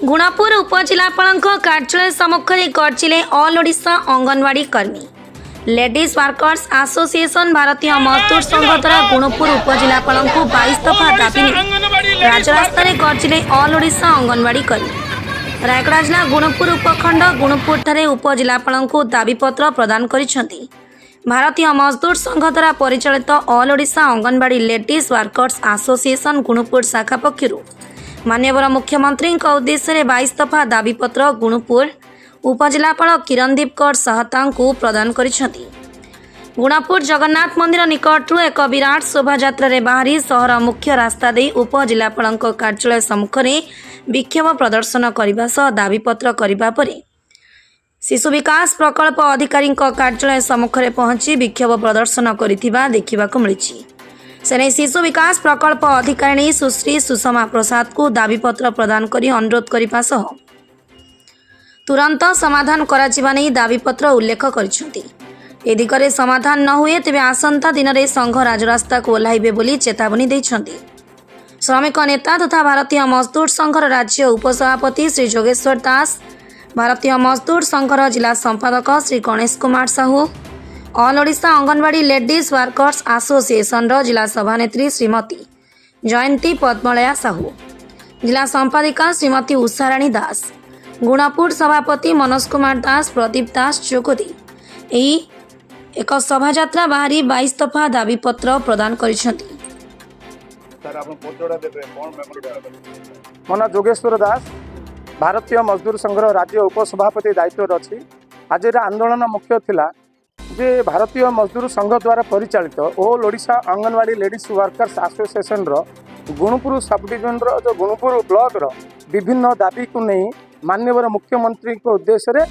ଗୁଣପୁର ଉପଜିଲ୍ଲାପାଳଙ୍କ କାର୍ଯ୍ୟାଳୟ ସମ୍ମୁଖରେ ଗର୍ଜିଲେ ଅଲ୍ ଓଡ଼ିଶା ଅଙ୍ଗନବାଡ଼ି କର୍ମୀ ଲେଡିଜ୍ ୱାର୍କର୍ସ ଆସୋସିଏସନ୍। ଭାରତୀୟ ମଜଦୁର ସଂଘ ଦ୍ୱାରା ଗୁଣପୁର ଉପଜିଲ୍ଲାପାଳଙ୍କୁ 22 ଦଫା ଦାବି ନେଇ ରାଜରାସ୍ତାରେ ଗର୍ଜିଲେ ଅଲ୍ ଓଡ଼ିଶା ଅଙ୍ଗନବାଡ଼ି କର୍ମୀ। ରାୟଗଡ଼ା ଜିଲ୍ଲା ଗୁଣପୁର ଉପଖଣ୍ଡ ଗୁଣପୁରଠାରେ ଉପଜିଲ୍ଲାପାଳଙ୍କୁ ଦାବିପତ୍ର ପ୍ରଦାନ କରିଛନ୍ତି ଭାରତୀୟ ମଜଦୁର ସଂଘ ଦ୍ୱାରା ପରିଚାଳିତ all Odisha Anganwadi ladies workers association Gunupur ଶାଖା ପକ୍ଷରୁ ମାନ୍ୟବର ମୁଖ୍ୟମନ୍ତ୍ରୀଙ୍କ ଉଦ୍ଦେଶ୍ୟରେ 22 ଦଫା ଦାବିପତ୍ର ଗୁଣପୁର ଉପଜିଲ୍ଲାପାଳ କିରଣଦୀପ କର ସାହତାଙ୍କୁ ପ୍ରଦାନ କରିଛନ୍ତି। ଗୁଣପୁର ଜଗନ୍ନାଥ ମନ୍ଦିର ନିକଟରୁ ଏକ ବିରାଟ ଶୋଭାଯାତ୍ରାରେ ବାହାରି ସହର ମୁଖ୍ୟ ରାସ୍ତା ଦେଇ ଉପଜିଲ୍ଲାପାଳଙ୍କ କାର୍ଯ୍ୟାଳୟ ସମ୍ମୁଖରେ ବିକ୍ଷୋଭ ପ୍ରଦର୍ଶନ କରିବା ସହ ଦାବିପତ୍ର କରିବା ପରେ ଶିଶୁ ବିକାଶ ପ୍ରକଳ୍ପ ଅଧିକାରୀଙ୍କ କାର୍ଯ୍ୟାଳୟ ସମ୍ମୁଖରେ ପହଞ୍ଚି ବିକ୍ଷୋଭ ପ୍ରଦର୍ଶନ କରିଥିବା ଦେଖିବାକୁ ମିଳିଛି। ସେ ନେଇ ଶିଶୁ ବିକାଶ ପ୍ରକଳ୍ପ ଅଧିକାରିଣୀ ସୁଶ୍ରୀ ସୁଷମା ପ୍ରସାଦଙ୍କୁ ଦାବିପତ୍ର ପ୍ରଦାନ କରି ଅନୁରୋଧ କରିବା ସହ ତୁରନ୍ତ ସମାଧାନ କରାଯିବା ନେଇ ଦାବିପତ୍ର ଉଲ୍ଲେଖ କରିଛନ୍ତି। ଏ ଦିଗରେ ସମାଧାନ ନ ହୁଏ, ତେବେ ଆସନ୍ତା ଦିନରେ ସଂଘ ରାଜରାସ୍ତାକୁ ଓହ୍ଲାଇବେ ବୋଲି ଚେତାବନୀ ଦେଇଛନ୍ତି। ଶ୍ରମିକ ନେତା ତଥା ଭାରତୀୟ ମଜଦୁର ସଂଘର ରାଜ୍ୟ ଉପସଭାପତି ଶ୍ରୀ ଯୋଗେଶ୍ୱର ଦାସ, ଭାରତୀୟ ମଜଦୁର ସଂଘର ଜିଲ୍ଲା ସମ୍ପାଦକ Shri Ganesh Kumar Sahu, all Odisha Anganwadi ladies workers ଆସୋସିଏସନର ଜିଲ୍ଲା ସଭାନେତ୍ରୀ ଶ୍ରୀମତୀ ଜୟନ୍ତୀ ପଦ୍ମଳୟା ସାହୁ, ଜିଲ୍ଲା ସମ୍ପାଦିକା ଶ୍ରୀମତୀ ଉଷାରାଣୀ ଦାସ, ଗୁଣପୁର ସଭାପତି ମନୋଜ କୁମାର ଦାସ, ପ୍ରଦୀପ ଦାସ ଯୋଗଦେଇ ଏହି ଏକ ଶୋଭାଯାତ୍ରା ବାହାରି 22 ଦଫା ଦାବିପତ୍ର ପ୍ରଦାନ କରିଛନ୍ତି। ସାର୍, ଆପଣ ପରିଚୟଟା ଦେବେ, କ'ଣ ମେମୋରିଟା ଦେବେ? ମୋ ନାଁ ଯୋଗେଶ୍ୱର ଦାସ, ଭାରତୀୟ ମଜଦୁର ସଂଘର ରାଜ୍ୟ ଉପସଭାପତି ଦାୟିତ୍ୱରେ ଅଛି। ଆଜିର ଆନ୍ଦୋଳନ ମୁଖ୍ୟ ଥିଲା ଯେ ଭାରତୀୟ ମଜଦୁର ସଂଘ ଦ୍ୱାରା ପରିଚାଳିତ all Odisha Anganwadi ladies workers ଆସୋସିଏସନର ଗୁଣପୁର ସବ୍ ଡିଭିଜନର ଯେଉଁ ଗୁଣପୁର ବ୍ଲକର ବିଭିନ୍ନ ଦାବିକୁ ନେଇ ମାନ୍ୟବର ମୁଖ୍ୟମନ୍ତ୍ରୀଙ୍କ ଉଦ୍ଦେଶ୍ୟରେ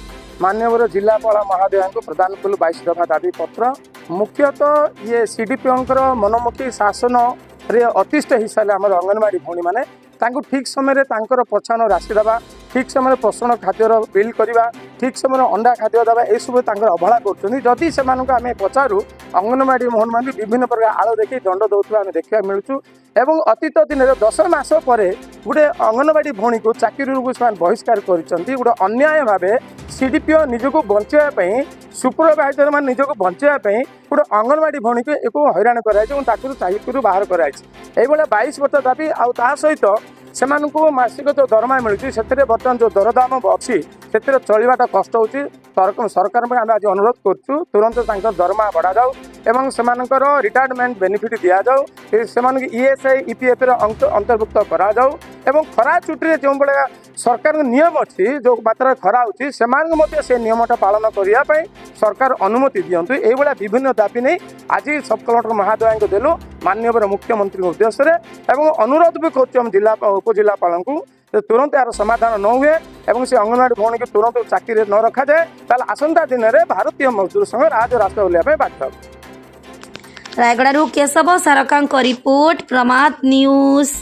ମାନ୍ୟବର ଜିଲ୍ଲାପାଳ ମହୋଦୟାଙ୍କୁ ପ୍ରଦାନ କଲୁ 22 ଦଫା ଦାବିପତ୍ର। ମୁଖ୍ୟତଃ ଇଏ ସିଡିପିଓଙ୍କର ମନମୁଖୀ ଶାସନରେ ଅତିଷ୍ଠ ହେଇସାରିଲେ ଆମର ଅଙ୍ଗନବାଡ଼ି ଭଉଣୀମାନେ। ତାଙ୍କୁ ଠିକ୍ ସମୟରେ ତାଙ୍କର ପ୍ରୋତ୍ସାହନ ରାଶି ଦେବା, ଠିକ୍ ସମୟରେ ପୋଷଣ ଖାଦ୍ୟର ବିଲ୍ କରିବା, ଠିକ୍ ସମୟରେ ଅଣ୍ଡା ଖାଦ୍ୟ ଦେବା, ଏସବୁ ତାଙ୍କର ଅବହେଳା କରୁଛନ୍ତି। ଯଦି ସେମାନଙ୍କୁ ଆମେ ପଚାରୁ, ଅଙ୍ଗନବାଡ଼ି ଭଉଣୀମାନଙ୍କୁ ବିଭିନ୍ନ ପ୍ରକାର ଆଳ ଦେଖି ଦଣ୍ଡ ଦେଉଥିବା ଆମେ ଦେଖିବାକୁ ମିଳୁଛୁ। ଏବଂ ଅତୀତ ଦିନରେ 10 ମାସ ପରେ ଗୋଟେ ଅଙ୍ଗନବାଡ଼ି ଭଉଣୀକୁ ଚାକିରିରୁ ସେମାନେ ବହିଷ୍କାର କରିଛନ୍ତି। ଗୋଟେ ଅନ୍ୟାୟ ଭାବେ ସିଡିପିଓ ନିଜକୁ ବଞ୍ଚାଇବା ପାଇଁ, ସୁପରଭାଇଜର ମାନେ ନିଜକୁ ବଞ୍ଚାଇବା ପାଇଁ ଗୋଟେ ଅଙ୍ଗନବାଡ଼ି ଭଉଣୀକୁ ଏକୁ ହଇରାଣ କରାଯାଇଛି ଏବଂ ତାକୁ ଚାକିରିରୁ ବାହାର କରାଯାଇଛି। ଏଇଭଳିଆ 22 ବର୍ଷ ଦାବି। ଆଉ ତା ସହିତ ସେମାନଙ୍କୁ ମାସିକ ଯେଉଁ ଦରମା ମିଳୁଛି, ସେଥିରେ ବର୍ତ୍ତମାନ ଯେଉଁ ଦରଦାମ ଅଛି, ସେଥିରେ ଚଳିବାଟା କଷ୍ଟ ହେଉଛି। ସରକାରଙ୍କ ପାଇଁ ଆମେ ଆଜି ଅନୁରୋଧ କରୁଛୁ, ତୁରନ୍ତ ତାଙ୍କର ଦରମା ବଢ଼ାଯାଉ ଏବଂ ସେମାନଙ୍କର ରିଟାୟାରମେଣ୍ଟ ବେନିଫିଟ୍ ଦିଆଯାଉ, ସେମାନଙ୍କୁ ଇଏସ୍ଆଇ, ଇପିଏଫ୍ର ଅନ୍ତର୍ଭୁକ୍ତ କରାଯାଉ ଏବଂ ଖରା ଛୁଟିରେ ଯେଉଁଭଳିଆ ସରକାରଙ୍କ ନିୟମ ଅଛି, ଯେଉଁ ମାତ୍ରାରେ ଖରା ହେଉଛି, ସେମାନଙ୍କୁ ମଧ୍ୟ ସେ ନିୟମଟା ପାଳନ କରିବା ପାଇଁ ସରକାର ଅନୁମତି ଦିଅନ୍ତୁ। ଏଇଭଳିଆ ବିଭିନ୍ନ ଦାବି ନେଇ ଆଜି ସବ୍ କଲେକ୍ଟର ମହୋଦୟାଙ୍କୁ ଦେଲୁ ମାନ୍ୟବର ମୁଖ୍ୟମନ୍ତ୍ରୀଙ୍କ ଉଦ୍ଦେଶ୍ୟରେ ଏବଂ ଅନୁରୋଧ ବି କରୁଛୁ ଆମ ଜିଲ୍ଲା ଉପଜିଲ୍ଲାପାଳଙ୍କୁ ଯେ ତୁରନ୍ତ ଏହାର ସମାଧାନ ନ ହୁଏ ଏବଂ ସେ ଅଙ୍ଗନବାଡ଼ି ଭଉଣୀକୁ ତୁରନ୍ତ ଚାକିରିରେ ନ ରଖାଯାଏ, ତାହେଲେ ଆସନ୍ତା ଦିନରେ ଭାରତୀୟ ମଜଦୁର ସଂଘ ରାଜରାସ୍ତା ଓହ୍ଲାଇବା ପାଇଁ ବାଧ୍ୟ ହେବ। ରାୟଗଡ଼ାରୁ କେଶବ ସାରକାଙ୍କ ରିପୋର୍ଟ, ପ୍ରମାଦ ନ୍ୟୁଜ୍।